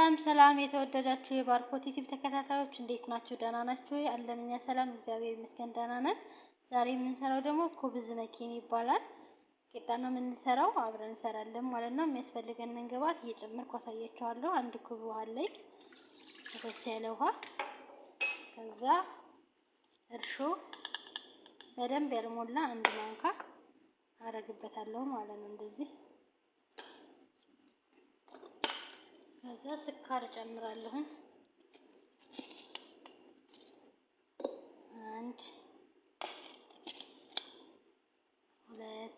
ሰላም ሰላም የተወደዳችሁ የባርኮት ዩቲዩብ ተከታታዮች እንዴት ናችሁ? ደህና ናችሁ? አለን እኛ ሰላም እግዚአብሔር ይመስገን ደህና ነን። ዛሬ የምንሰራው ደግሞ خبز ماكينة ይባላል። ቂጣ ነው የምንሰራው፣ አብረን እንሰራለን ማለት ነው። የሚያስፈልገንን ግብአት እየጨመርኩ አሳያችኋለሁ። አንድ ኩብ ውሃ አለኝ፣ ፈስ ያለ ውሃ፣ ከዛ እርሾ በደንብ ያልሞላ አንድ ማንካ አረግበታለሁ ማለት ነው እንደዚህ። ከዛ ስኳር እጨምራለሁኝ። አንድ ሁለት፣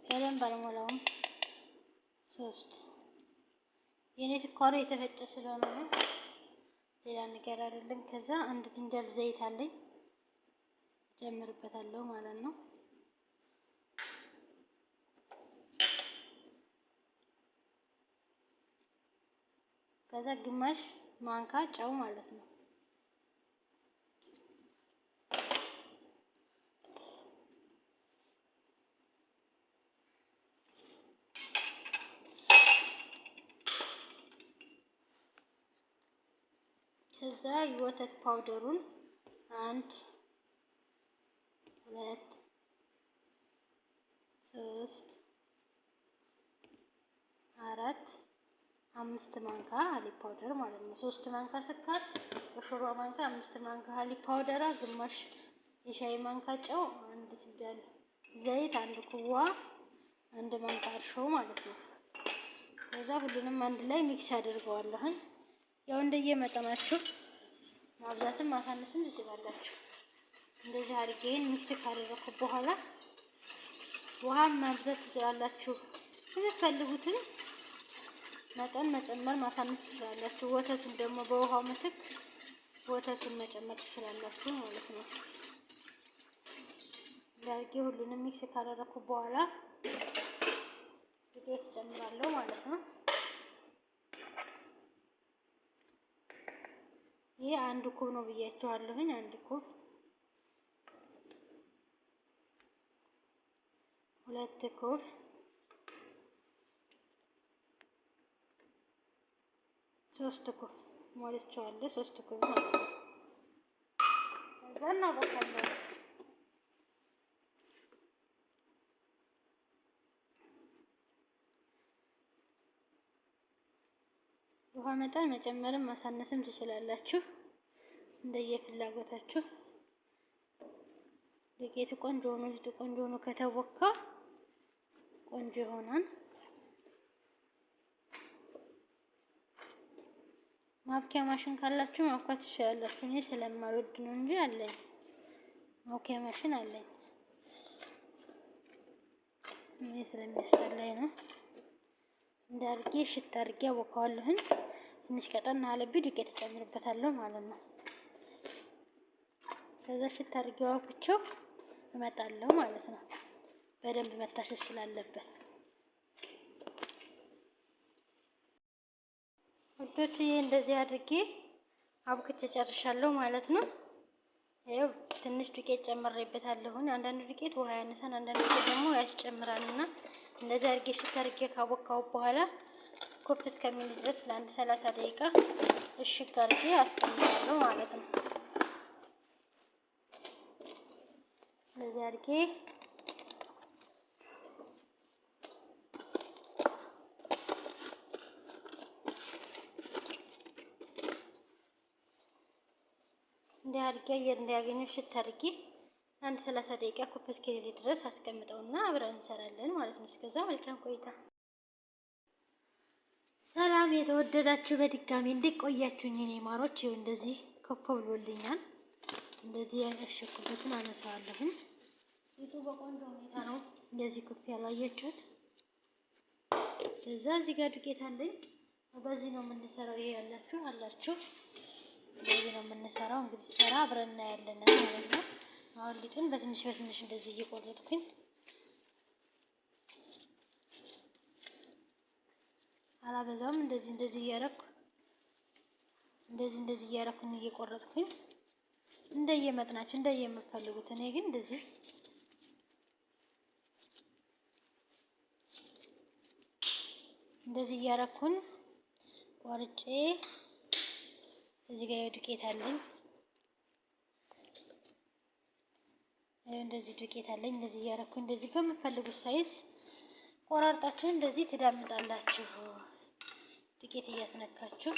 በደንብ አልሞላውም። ሶስት። የኔ ስኳሩ የተፈጨ ስለሆነ ነው፣ ሌላ ነገር አይደለም። ከዛ አንድ ፍንጃል ዘይት አለኝ እጨምርበታለሁ ማለት ነው። ከዛ ግማሽ ማንካ ጨው ማለት ነው። ከዛ የወተት powder ኡን አንድ ሁለት ሶስት አራት አምስት ማንካ حليب powder ማለት ነው። ሶስት ማንካ ስኳር በሾርባ ማንካ፣ አምስት ማንካ حليب powder፣ ግማሽ የሻይ ማንካ ጨው፣ አንድ ፍንጃል ዘይት፣ አንድ ኩዋ፣ አንድ ማንካ እርሾ ማለት ነው። ከዛ ሁሉንም አንድ ላይ mix አድርገዋለሁ። ያው እንደየመጠናችሁ ማብዛትም ማሳነስም ትችላላችሁ። እንደዚህ አድርጌ mix ካደረኩ በኋላ ውሃ ማብዛት ትችላላችሁ የምትፈልጉትን መጠን መጨመር ማሳነስ ትችላላችሁ። ወተቱን ደግሞ በውሃው ምትክ ወተቱን መጨመር ትችላላችሁ ማለት ነው። ዳርጌ ሁሉንም mix ካደረኩ በኋላ ዱቄት እጨምራለሁ ማለት ነው። ይሄ አንድ ኩብ ነው ብያቸዋለሁኝ። አንድ ኩብ፣ ሁለት ኩብ፣ ሶስት ኩብ ሞልቼዋለሁ። ሶስት ኩብ ማለት ነው። ከዛ እናቦካለን። ውሃ መጠን መጨመርም ማሳነስም ትችላላችሁ እንደየፍላጎታችሁ። ዱቄቱ ቆንጆ ሆኖ ሊጡ ቆንጆ ሆኖ ከተቦካ ቆንጆ ይሆናል። ማብኪያ ማሽን ካላችሁ ማብኳት ትችላላችሁ። እኔ ስለማልወድ ነው እንጂ አለኝ፣ ማብኪያ ማሽን አለኝ። እኔ ስለሚያስጠላኝ ነው። እንዳርጌ ሽት አድርጌ አቦካዋለሁኝ። ትንሽ ቀጠን አለብኝ ዱቄት እጨምርበታለሁ ማለት ነው። ከዛ ሽት አድርጌ አብኩቼው እመጣለሁ ማለት ነው። በደንብ መታሸት ስላለበት ውዶችዬ እንደዚህ አድርጌ አብክቼ ጨርሻለሁ ማለት ነው። ይኸው ትንሽ ዱቄት ጨምሬበታለሁኝ። አንዳንዱ ዱቄት ውሃ ያነሳን፣ አንዳንዱ ዱቄት ደግሞ ያስጨምራልና እንደዚህ አድርጌ ሽት አድርጌ ካቦካው በኋላ ኩፍ እስከሚል ድረስ ለአንድ 30 ደቂቃ እሽግ አድርጌ አስቀምጣለሁ ማለት ነው። እንደዚህ አድርጌ እንዲህ አድርጌ አየር እንዲያገኘው ሽት አድርጌ አንድ 30 ደቂቃ ኩፍ እስኪል ድረስ አስቀምጠውና አብረን እንሰራለን ማለት ነው። እስከዛ መልካም ቆይታ። ሰላም የተወደዳችሁ በድጋሚ እንዴት ቆያችሁኝ? እኔ ማሮች ይኸው እንደዚህ ኮፍ ብሎልኛል። እንደዚህ ያሸኩበትን አነሳዋለሁኝ። ሊጡ በቆንጆ ሁኔታ ነው እንደዚህ ኩፍ ያለው አያችሁት። ከዛ እዚህ ጋር ዱቄት አለኝ። በዚህ ነው የምንሰራው። ይሄ ያላችሁ አላችሁ በዚህ ነው የምንሰራው። እንግዲህ ሰራ አብረን እናያለን ማለት ነው። አሁን ሊጡን በትንሽ በትንሽ እንደዚህ እየቆረጥኩኝ አላበዛውም። እንደዚህ እንደዚህ እያረኩ እንደዚህ እንደዚህ እያረኩኝ እየቆረጥኩኝ እንደየመጥናችሁ እንደየምፈልጉት። እኔ ግን እንደዚህ እንደዚህ እያረኩኝ ቆርጬ እዚህ ጋር ዱቄት አለኝ። እንደዚህ ዱቄት አለኝ። እንደዚህ እያደረኩ እንደዚህ በምትፈልጉት size ቆራርጣችሁ እንደዚህ ትዳምጣላችሁ። ዱቄት እያስነካችሁ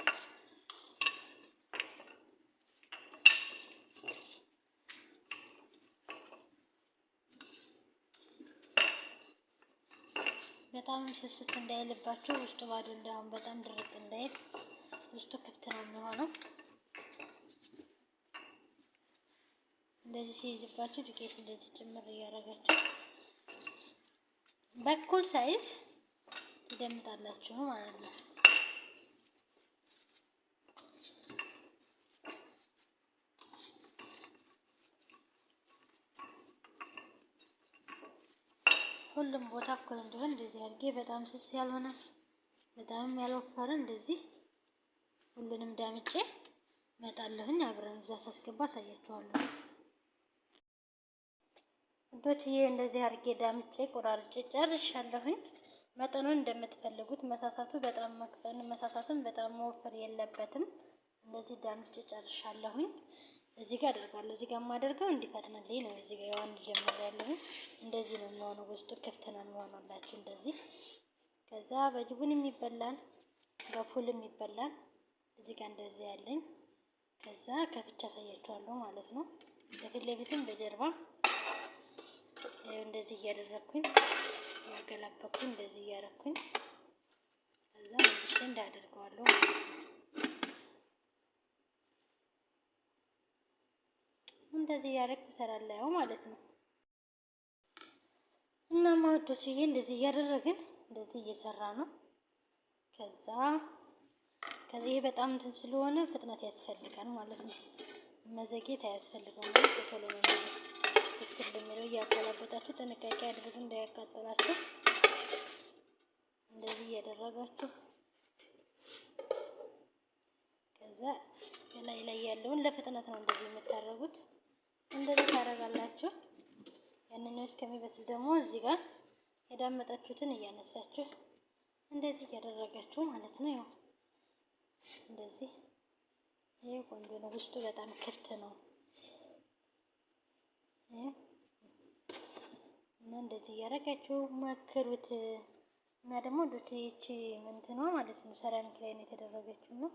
በጣም ስስት እንዳይልባችሁ ውስጡ ባዶ እንዳይሆን በጣም ድርቅ እንዳይል ውስጡ ክፍት ነው የሚሆነው። እንደዚህ ሲይዝባችሁ ዱቄት እንደዚህ ጭምር እያደረጋችሁ በእኩል size ትደምጣላችሁ ማለት ነው። ሁሉም ቦታ እኩል እንዲሆን እንደዚህ አድርጌ በጣም ስስ ያልሆነ በጣም ያልወፈረ እንደዚህ ሁሉንም ዳምጬ እመጣለሁኝ። አብረን እዛ ሳስገባ አሳያችኋለሁ። ውዶችዬ እንደዚህ አድርጌ ዳምጬ ቆራርጬ ጨርሻለሁኝ። መጠኑን እንደምትፈልጉት መሳሳቱ በጣም መቅጠን መሳሳቱን በጣም መወፈር የለበትም። እንደዚህ ዳምጬ ጨርሻለሁኝ። እዚህ ጋር አደርጋለሁ። እዚህ ጋር የማደርገው እንዲፈጥንልኝ ነው። እዚህ ጋር ያው ጀምሬያለሁኝ። እንደዚህ ነው የሚሆነው። ውስጡ ክፍት ነው የሚሆነውላችሁ እንደዚህ። ከዛ በጅቡንም ይበላል፣ በፉልም ይበላል። እዚህ ጋር እንደዚህ ያለኝ ከዛ ከፍቻ አሳያችኋለሁ ማለት ነው። በፊት ለፊትም በጀርባ እንደዚህ እያደረኩኝ ያገላበኩኝ እንደዚህ እያደረኩኝ ከዛ መልሼ እንዳደርገዋለሁ ማለት ነው። እንደዚህ እያደረኩ እሰራለሁ ማለት ነው። እና ማወዶችዬ እንደዚህ እያደረግን እንደዚህ እየሰራ ነው። ከዛ ከዚህ በጣም እንትን ስለሆነ ፍጥነት ያስፈልጋል ማለት ነው። መዘግየት አያስፈልገውም። ቶሎ ነው ብስል የሚለው። እያገላበጣችሁ ጥንቃቄ አድርጉ እንዳያቃጥላችሁ። እንደዚህ እያደረጋችሁ ከዛ ላይ ላይ ያለውን ለፍጥነት ነው እንደዚህ የምታደርጉት። እንደዚህ ታደርጋላችሁ። ያንኛው እስከሚበስል ደግሞ እዚህ ጋር የዳመጣችሁትን እያነሳችሁ እንደዚህ እያደረጋችሁ ማለት ነው። ያው እንደዚህ ይሄ ቆንጆ ነው። ውስጡ በጣም ክፍት ነው እና እንደዚህ እያደረጋችሁ ሞክሩት። እና ደግሞ ዶቼ ምንትኗ ማለት ነው ሰራሚክ ላይ ነው የተደረገችው እና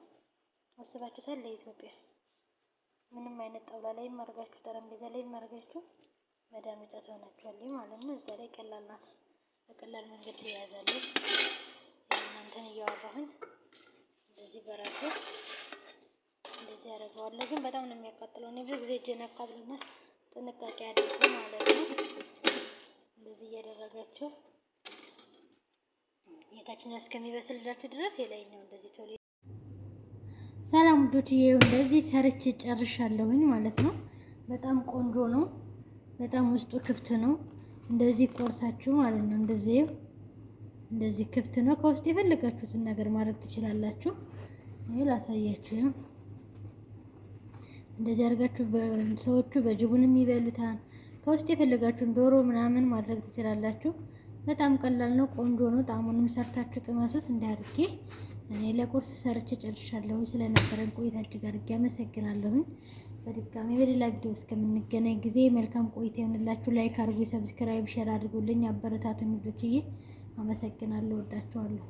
አስባችሁታል ለኢትዮጵያ ምንም አይነት ጣውላ ላይ አድርጋችሁ ጠረጴዛ ላይ አድርጋችሁ መዳመጫ ትሆናችኋለች ማለት ነው። እዛ ላይ ቀላል ናት፣ በቀላል መንገድ ትያዛለች። እናንተን እያወራሁኝ እንደዚህ በራሴ እንደዚህ አደርገዋለሁ። ግን በጣም ነው የሚያቃጥለው። እኔ ብዙ ጊዜ እጄን ያቃጥለኛል። ጥንቃቄ አድርጉ ማለት ነው። እንደዚህ እያደረጋችሁ የታችኛው እስከሚበስልላችሁ ድረስ የላይኛው እንደዚህ ቶሎ። ሰላም ውዶችዬ፣ እንደዚህ ሰርቼ ጨርሻለሁኝ ማለት ነው። በጣም ቆንጆ ነው። በጣም ውስጡ ክፍት ነው። እንደዚህ ቆርሳችሁ ማለት ነው። እንደዚህ እንደዚህ ክፍት ነው። ከውስጥ የፈለጋችሁትን ነገር ማድረግ ትችላላችሁ። ይሄ ላሳያችሁ። እንደዚህ አድርጋችሁ ሰዎቹ በጅቡንም ይበሉታል። ከውስጥ የፈለጋችሁን ዶሮ ምናምን ማድረግ ትችላላችሁ። በጣም ቀላል ነው። ቆንጆ ነው። ጣዕሙንም ሰርታችሁ ቅመሱት። እንዳርጌ እኔ ለቁርስ ሰርቼ ጨርሻለሁ። ስለነበረን ቆይታ እጅግ አድርጌ አመሰግናለሁኝ። በድጋሚ በሌላ ቪዲዮ እስከምንገናኝ ጊዜ መልካም ቆይታ ይሆንላችሁ። like አድርጉ፣ subscribe፣ share አድርጉልኝ፣ አበረታቱኝ ውዶችዬ። አመሰግናለሁ። ወዳችኋለሁ።